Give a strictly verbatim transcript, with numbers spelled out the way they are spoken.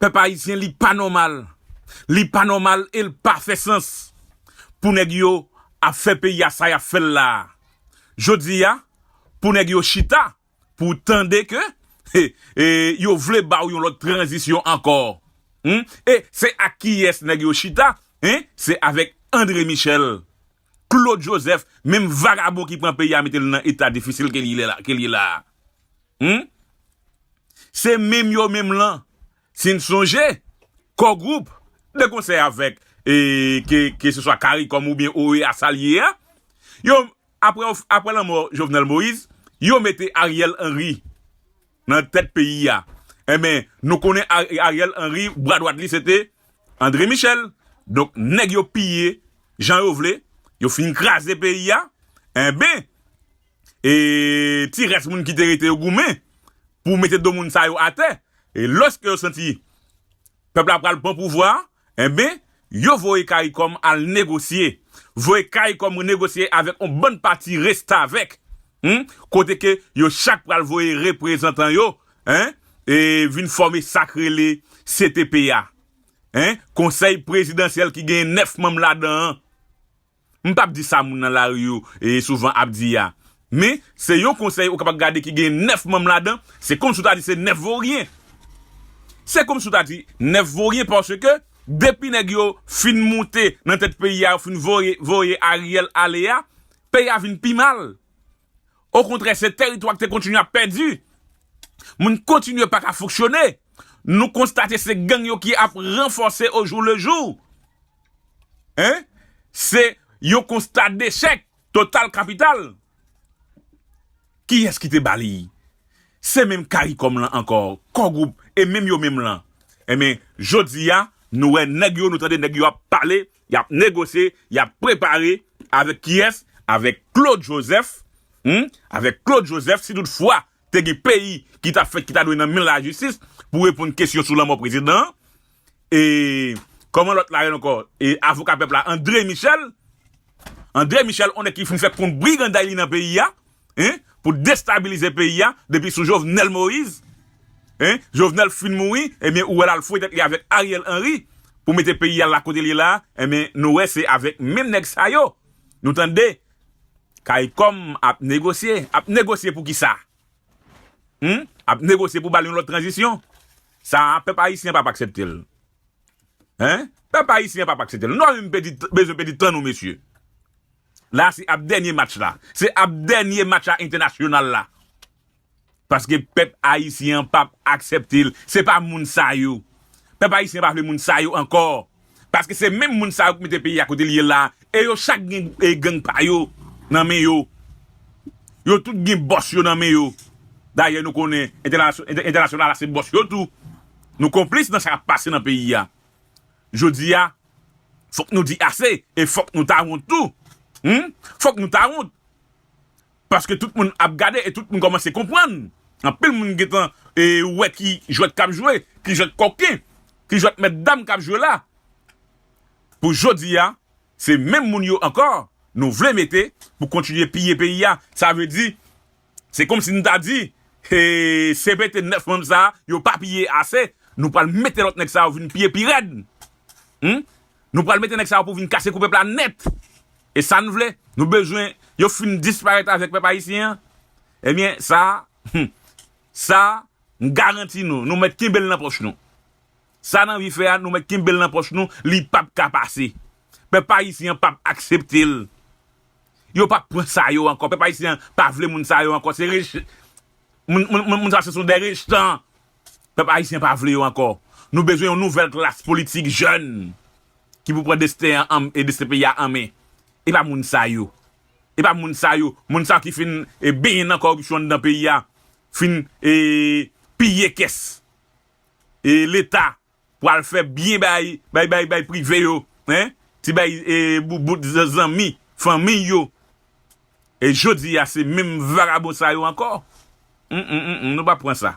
Pèp ayisyen, li pa nòmal. Li pa nòmal e l pa fè sans pou nèg yo ap fè peyi a sa y ap fè l la a. Jodi a, pou nèg yo chita, pou w tande ke e, e, yo vle ba w yon lòt tranzisyon ankò. Hmm? E se ak kiyès nèg yo chita? Hein? Se avèk André Michel, Claude Joseph, menm vagabon ki pran peyi a mete l nan eta difisil ke l ye la, ke l ye la a. Hmm? Se menm yo menm lan, si n sonje, Kò Gwoup, de konsèy avèk, e, ke, ke se swa Caricom oubyen O E A sa l ye a, yo, apre, apre lanmò Jovenel Moïse, yo mete Ariel Henry nan tèt peyi a. Enben, nou konnen Ar-, Ariel Henry, bra dwat li, se te André Michel. Donk, nèg yo piye jan yo vle, yo fin kraze peyi a. Enben, e ti rès moun ki te rete yo goumen pou mete do moun sa yo atè. E lòske yo santi pèp la pral pran pouvwa a, enben, yo voye Caricom al negosye. Voye Caricom negosye avèk yon bann pati restavèk. Hmm? Kote ke yo chak pral voye reprezantan yo, hein? E vin fòme sa k rele C T P a. Hein? Konsèy prezidansyèl ki gen nèf manm ladan an. M p ap di sa moun nan lari yo e souvan ap di a. Men, se yon konsèy ou kapab gade ki gen nèf manm ladan, se kòmsi w ta di se nèf voryen. Se kòmsi w ta di nèf voryen paske depi nèg yo fin moute nan tèt peyi a, yo fin voye, voye Ariel ale a, peyi a vin pi mal. Okontrè, se teritwa ki te kontinye ap pèdi. Moun kontinye pa ka fonksyone. Nou konstate se gang yo ki ap ranfòse au jour le jour. Hein? Se yon konsta dechèk total kapital. Kiyès ki te ba li? Se menm Caricom lan ankò, Kò Gwoup, e menm yo menm lan. Enben, jodi a, nou wè nèg yo, nou tande nèg yo ap pale, y ap negosye, y ap prepare avèk kiyès? Avèk Claude Joseph. Hmm? Avèk Claude Joseph, si toutfwa te gen peyi ki ta fèt, ki ta dwe nan men lajistis pou reponn kesyon sou lanmò prezidan an. E kòman lòt la rele ankò? E avoka pèp la, André Michel. André Michel, on nèg ki fin fè kont briganday li nan peyi a, hein, pou destabilize peyi a, depi sou Jovenel Moïse. Hein, Jovenel fin mouri, ebyen, ou wè l al fouye tèt li avèk Ariel Henry pou mete peyi a la kote l ye la, ebyen, nou wè se avèk menm nèg sa yo. Nou tande, Caricom ap negosye. Ap negosye pou ki sa? Hmm? Ap negosye pou ba l yon lòt tranzisyon. Sa a, pèp ayisyen p ap aksepte l. Hein? Pèp ayisyen p ap aksepte l. Nou pa menm pèdi, bezwen pèdi tan nou, mesye. La, se ap dènye match la. Se ap dènye match a entènasyonal la. Paske pèp ayisyen an p ap aksepte l. Se pa moun sa yo. Pèp ayisyen pa vle moun sa yo ankò. Paske se menm moun sa yo ki mete peyi a kote l ye la. E yo chak gen, e, gang pa yo nan men yo. Yo tout gen bòs yo nan men yo. Dayè, nou konnen entènasy-, entè-, entènasyonal la se bòs yo tou. Nou konplis nan sa k ap pase nan peyi a. Jodi a, fòk nou di ase e fòk nou ta wont tou. Hmm? Fòk nou ta wont. Paske tout moun ap gade e tout moun kòmanse konprann. Anpil moun gentan, e, wè ki jwèt k ap jwe, ki jwèt kòken, ki jwèt mèt dam k ap jwe la. Pou jodi a, se menm moun yo ankò nou vle mete pou kontinye piye peyi a. Sa vle di, se kòmsi n ta di, e, C P T nèf manm sa a, yo pa piye ase, nou pral mete lòt nèg sa yo vin piye pi rèd. Hmm? Nou pral mete nèg sa yo pou vin kase kou pèp la nèt. E sa n vle, nou bezwen yo fin disparèt avèk pèp ayisyen an. Ebyen, sa, hmm, sa, m garanti nou, nou mèt kenbe l nan pòch nou. Sa n anvi fè a, nou mèt kenbe l nan pòch nou, li p ap ka pase. Pèp ayisyen an p ap aksepte l. Yo p ap pran sa yo ankò. Pèp ayisyen an pa vle moun sa yo ankò. Se rejte. Moun, moun, moun, moun sa se son dè rejtan. Pèp ayisyen pa vle yo ankò. Nou bezwen yon nouvèl klas politik jèn ki pou pran desten an, an, e desten peyi a an men. E pa moun sa yo. E pa moun sa yo. Moun sa yo ki fin, e, benyen nan kòripsyon anndan peyi a. Fin, e, piye kès, e, Leta pou al fè byen bay, bay, bay, bay prive yo, hein? Ti bay, e, boubout zan-, zanmi, fanmi yo. E jodi a, se menm vagabon sa yo ankò. Mm, mm, mm, mm, nou pa pran sa.